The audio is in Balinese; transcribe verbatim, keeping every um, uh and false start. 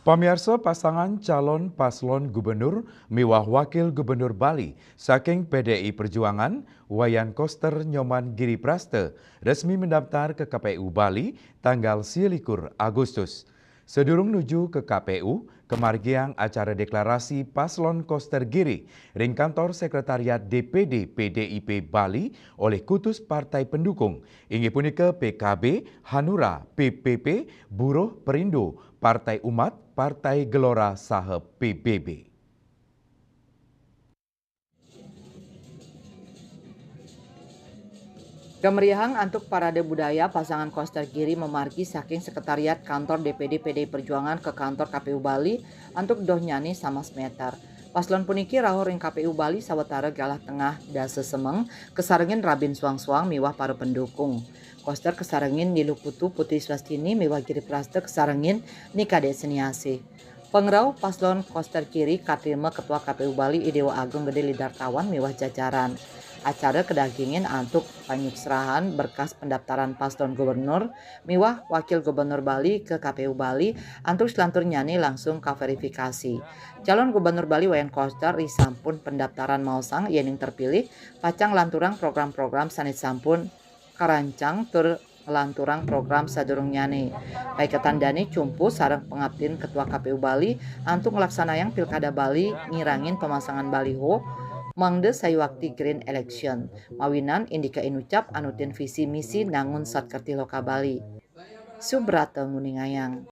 Pamiarsa, pasangan calon paslon gubernur miwah wakil gubernur Bali saking P D I Perjuangan, Wayan Koster Nyoman Giri Praste, resmi mendaftar ke K P U Bali tanggal sialikur Agustus. Sedurung nuju ke K P U, kemargiang acara deklarasi paslon Koster Giri ring kantor sekretariat D P D P D I P Bali oleh kutus partai pendukung, inggih punika P K B, Hanura, P P P, Buruh, Perindo, Partai Umat, Partai Gelora, saha P B B. Kameriahang antuk parade budaya, pasangan Koster Giri mamargi saking sekretariat kantor D P D P D I Perjuangan ke kantor K P U Bali antuk dohnyané sama semeter. Paslon puniki rauh ring K P U Bali sawatara galah tengah dasa semeng, kasarengin rabin suang-suang miwah para pendukung. Koster kasarengin Niluh Putu, Putri Swastini miwah Giri Praste kasarengin Nika Dek Seniasih. Pangrauh paslon Koster Giri katrima Ketua K P U Bali I Dewa Agung Gede Lidartawan miwah jajaran. Acara kadagingin antuk panyuksrahan berkas pendaftaran paslon gubernur miwah wakil gubernur Bali ke K P U Bali antuk selanturnyané langsung kaverifikasi. Calon Gubernur Bali Wayan Koster risampun pendaftaran maosang yéning terpilih pacang nglanturang program-program sané sampun karancang tur nglanturang program sadurungnyané. Paiketan dané cumpu sareng pangaptin Ketua K P U Bali antuk nglaksanayang Pilkada Bali ngirangin pamasangan baliho mangda sayuakti green election. Mawinan indika inucap anutin visi misi nangun satkerti loka Bali. Subrata nguningayang.